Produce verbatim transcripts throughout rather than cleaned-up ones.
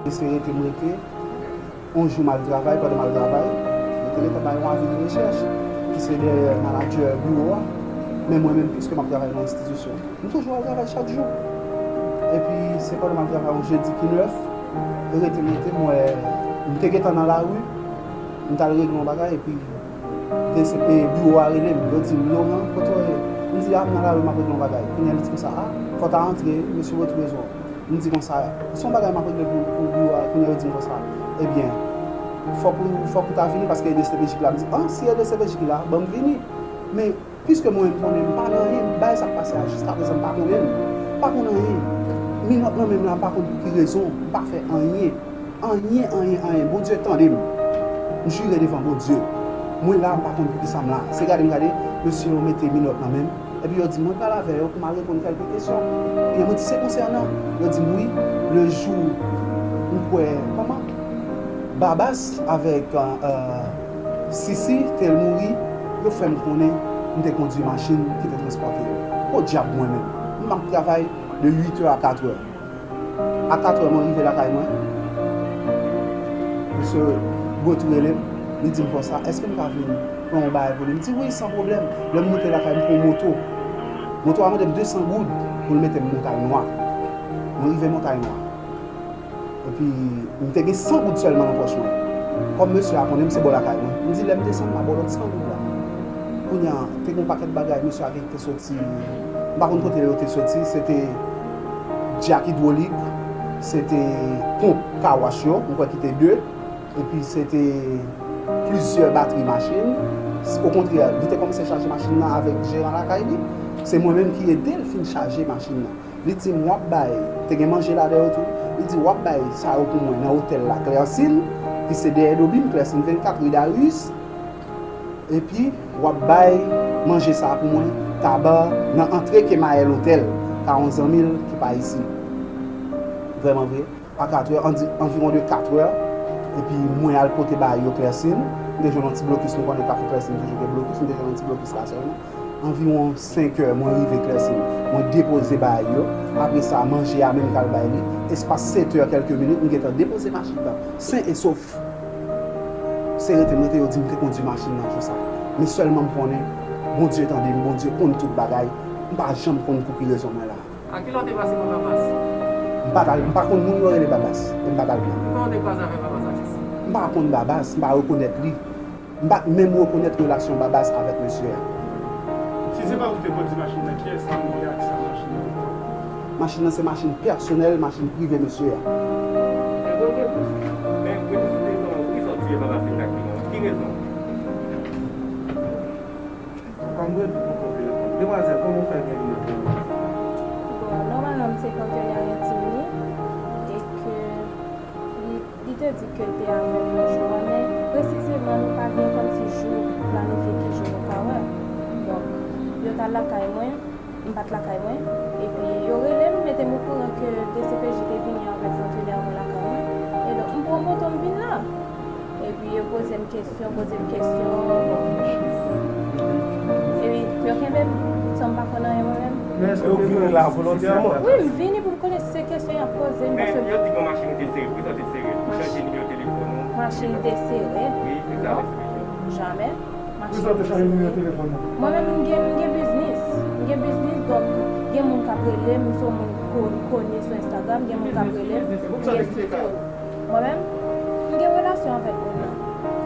Se rete m rete. Yon jou m al travay, pandan m al travay, yo te gentan bay yon avi de rechèch ki se dèyè manadjè biwo a. Men mwen menm, piske m ap travay nan enstitisyon, m toujou al travay chak jou. Epi se pandan m al travay yon jedi ki nèf, yo rete m rete, m wè m te gentan nan lari, m t al regle yon bagay, epi D C P biwo a rele m, yo di m, "Laurent, kote w ye?" M di, "A, m nan lari, m ap regle yon bagay." Kounye a, li di konsa, "A, fò w ta antre, mesye retounen zò." M di konsa, "Se yon bagay m ap regle pou, pou biwo a." Kounye a, yo di m konsa, "Ebyen, fòk ou, fòk ou ta vini paske e D C P J ki la." M di, "A, si e D C P J ki la, ban m vini." Men, piske mwen, m konnen m pa nan anyen, bagay sa k pase a, jiskaprezan, m pa konnen l. M pa konn anyen. Minòt nan men m la, m pa konn pou ki rezon, m pa fè anyen. Anyen, anyen, anyen. Bondye tande m. M jire devan Bondye. Mwen la, m pa konn poukisa m la. Se gade m gade, mesye yo mete minòt nan men m. Epi yo di m, mwen pral avè yo pou m al reponn kèlke kesyon. Ebyen, mwen di, se konsènan? Yo di m, wi, le jou m kwè, kòman? Babas avèk, euh, Sisi te mouri, yo fè m konnen m te kondui machin ki te transpòte yo. Podyab mwen menm. M ap travay de uit è a kat è. A kat è, mwen rive lakay mwen. Mesye Gwotou rele m, li di m konsa, èske m ka vin pran yon bagay pou li? M di, wi, san pwoblèm. Lè m moute lakay, m pran yon moto. Moto a mande m de san goud pou l mete m Montay Nwa. Mwen rive Montay Nwa. Epi, m te gen san goud sèlman nan pòch mwen. Kòm mesye a konnen m se bò lakay mwen, m di, lè m desann, m a ba w lòt san goud la. Kounye a, te gen yon pakèt bagay, mesye a gen te soti, m pa konn kote yo te soti, se te djak idwolik, se te ponp kawach yo, m kwè ki te de, epi se te plizyè batri machin. Okontrè, li te kòmanse chaje machin nan avèk jeran lakay li. Se mwen menm ki ede l fin chaje machin nan. Li di m, w ap bay, te gen manje ladan yo tou. Li di, w ap bay sa yo pou mwen nan otèl la, Klèsin, ki se dèyè Dobim, Klèsin vennkat, ri Darius. Epi, w ap bay manje sa a pou mwen, Taba, nan antre Kemayèl Otèl, ka yon zanmi l ki pa isi. Vrèman vre, a kat è, anvi-, anviwon de kat è, epi mwen al pote bagay yo Klèsin. M te jwenn yon ti blokis, nou konnen kafou Klèsin toujou gen blokis, m te jwenn yon ti blokis la sèlman. Anviwon senk è, mwen rive Klèsin. Mwen depoze bagay yo. Apre sa, manje a menm k al bay li. Espas sèt è kèlke minit, m gentan depoze machin nan. Sen e sof. Se rete m rete, yo di m te kondui machin nan jou sa. Men sèlman m konnen, Bondye tande m, Bondye konn tout bagay. M pa janm konn pou ki rezon mwen la. A kilè w te pase pran Babas? M pa t al, m pa konn moun yo rele Babas, men m pa t al pran. Kijan w te kwaze avèk Babas Atis? M pa konn Babas, m pa rekonèt li. M pa t menm rekonèt relasyon Babas avèk mesye a. Si se pa ou ki te kondui machin nan, kiyès ki gen aksè a machin nan? Machin nan se machin pèsonèl, machin prive mesye a. Men, men, men, men, poukisa w tiye Babas egzakteman? Ki rezon? Kòm retou pou konpleman. Demwazèl, kòman w fè gen linèt nan men w? Bon, nòmalman, m se kontenè entim li, e ke li, li te di ke l te avè m nan jou a, men presizeman, nou pa gen kòmsi jou planifye ki jou nou ka wè. Donk, yo t al lakay mwen, m pa t lakay mwen, epi yo rele m, mete m okouran ke D C P J te vini avèk kontenè mwen lakay mwen. E donk, m pran moto, m vin la. Epi yo poze m kesyon, poze m kesyon, bon. Epi yo kenbe m, san m pa konn anyen mwen menm. Men èske w te vini la volontèman? Wi, m vini pou m konnen se kesyon y ap poze m, paske... Men yo di gen yon machin ki te sere, poukisa w te sere? Ou chanje nimewo telefòn ou? Machin te sere? Wi, se sa, non. Jamè. Poukisa w te chanje nimewo telefòn ou? Mwen menm, m gen, m gen biznis. M gen biznis, donk, gen moun k ap rele m, m se yon moun ko-, koni sou Instagram, gen moun k ap rele m, m gen sityo. Mwen menm, m gen relasyon avèk moun nan.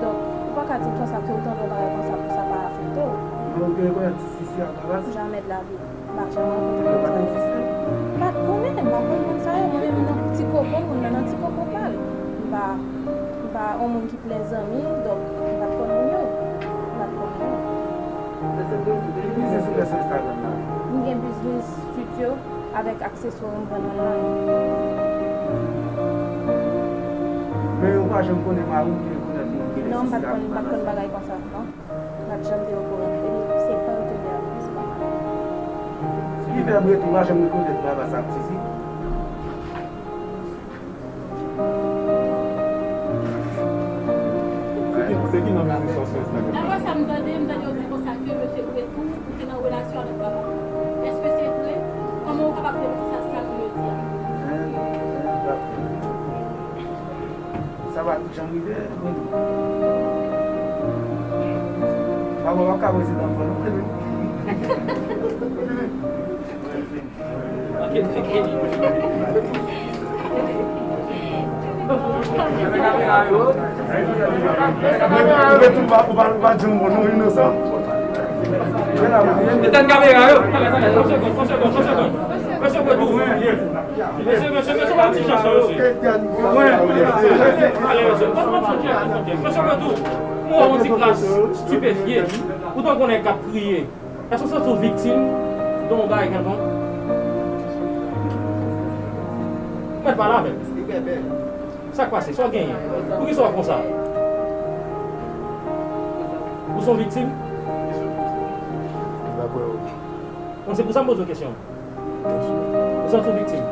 Donk, ou pa ka di m konsa ke ou tande yon bagay konsa pou sa pa afekte w. Men ou te rekonèt Sisi ak Babas? Jamè de la vi. M pa janm rankontre moun sa yo. Yo pa t egziste? M pa t konnen, m pa konn moun sa yo. Mwen menm, m nan ti koko moun nan, nan ti koko pa l. M pa, m pa yon moun ki plen zanmi, donk, m pa t konn moun yo. M pa t konn moun yo. Ki biznis ou fè sou Instagram la? M gen biznis stityo avèk akseswa m vann online. Men ou pa janm konnen mari w ki rekonèt moun ki rele Sisi ak Babas? Non, m pa t konn, m pa t konn bagay konsa, non. M pa t janm te okouran. Epi se pa yo te di avè m, se pa mari m. Ki fè Breton pa janm rekonèt Babas ak Sisi? Se ki, se ki non biznis ou sou Instagram? Daprè sa m tande, m tande yo di konsa ke mesye Breton te nan relasyon avèk Babas. Èske se vre? Kòman ou kapab demanti sa, sa moun yo di a? Janm rive. Papa w ap ka prezidan ankò non. Ou ret tou pa, ou pa, ou pa di yon mo non, inosan. Etenn kamera yo. Yon segonn, yon segonn, yon segonn. Mesye, mesye, mesye, mesye, pa yon ti jan sa, mesye. Ale, mesye, pa, pa, pa, pa, mesye, mesye, ou wè yon ti kras stipefye. Ou t ap konnen k ap kriye. Èske w santi w viktim de yon bagay kèlkonk? Ou mèt pale avè m. Sa k pase? Sa w genyen? Poukisa w konsa? Ou se yon viktim? Bon, se pou sa m poze w kesyon. Ou santi w viktim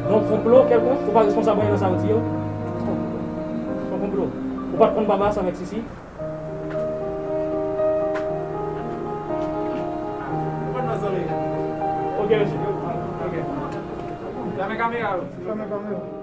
de yon konplo kèlkonk? Ou pa responsab anyen nan sa yo di yo? Se yon konplo. Ou pa t konn Babas avèk Sisi? Ok, mesye. Ok. Fèmen kamera yo. Fèmen kamera.